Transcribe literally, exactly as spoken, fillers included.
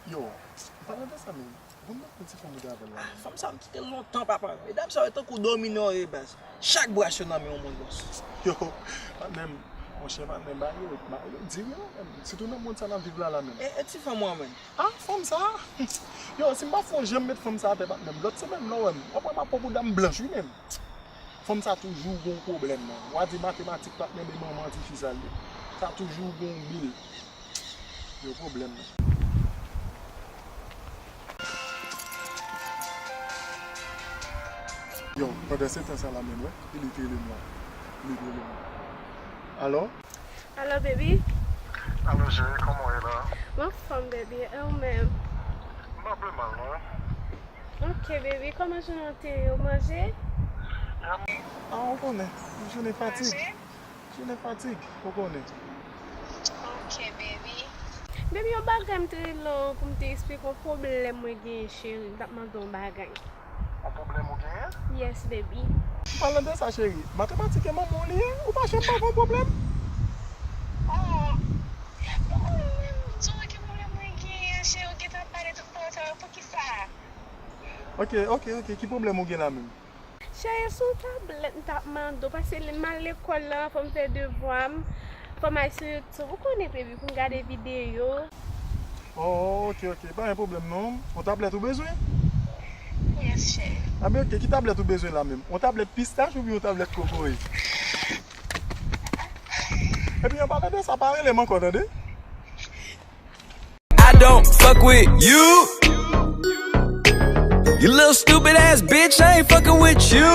Yo, palan de sa menm, ou konn nan ti fanm ou te avè l la menm? Fanm sa m kite l lontan, papa. Medam sa yo tankou domino yo ye, baz. Chak bras yo nan men yon moun, bòs. Yo, patnè m, monchè, patnè m, bagay yo, bagay yo di wi la menm. Sitou nan mond sa n ap viv la la menm. E, e ti fanm ou an menm? Ah, fanm sa? Yo, si m pa fè w jan m met fanm sa atè, patnè m, lòt semèn la w wè m, w ap wè m ap pran bouda m blanch wi menm. Fanm sa toujou gon pwoblèm, man. W a di matematik patnè m e manman tifi sa l ye. Sa toujou gon mil. Yo pwoblèm, man. Yo, pandan se tan sa la menm, wè, Pilit rele m la. Pilit rele m la. Alo? Alo, baby? Alo, cheri, kòman w ye la? M anfòm, baby. E ou menm? M pa pi mal, non. Ok, baby, kòman jounen an te ye? Ou manje? Ah, ou konnen, jounen fatig. Manje? Jounen fatig, ou konnen. Ok, baby. Baby, yon bagay m te rele w pou m te eksplike w, yon pwoblèm mwen genyen, cheri. M t ap mande w yon bagay. Yon pwoblèm ou genyen? Yes, baby. Palan de sa, cheri, matematik e manman w li ye, ou pa janm pa gen pwoblèm? Oh, ou konnen menm tou ki pwoblèm mwen genyen, cheri, ou gentan pale tout pawòl sa yo, poukisa? Ok, ok, ok, ki pwoblèm ou gen la menm? Cheri, se yon tablèt m t ap mande w, paske lè m al lekòl la, fò m fè devwa m, fò m al sou YouTube, ou konnen, baby, pou m gade videyo. Oh, ok, ok, pa gen pwoblèm non. Yon tablèt ou bezwen? Yes, cheri. Anben, ok, ki tablèt ou bezwen la menm? Yon tablèt pistach oubyen yon tablèt kokoye? Epi, an palan de sa, pa rele m ankò, tande? I don't fuck with you. You little stupid ass bitch, I ain't fucking with you.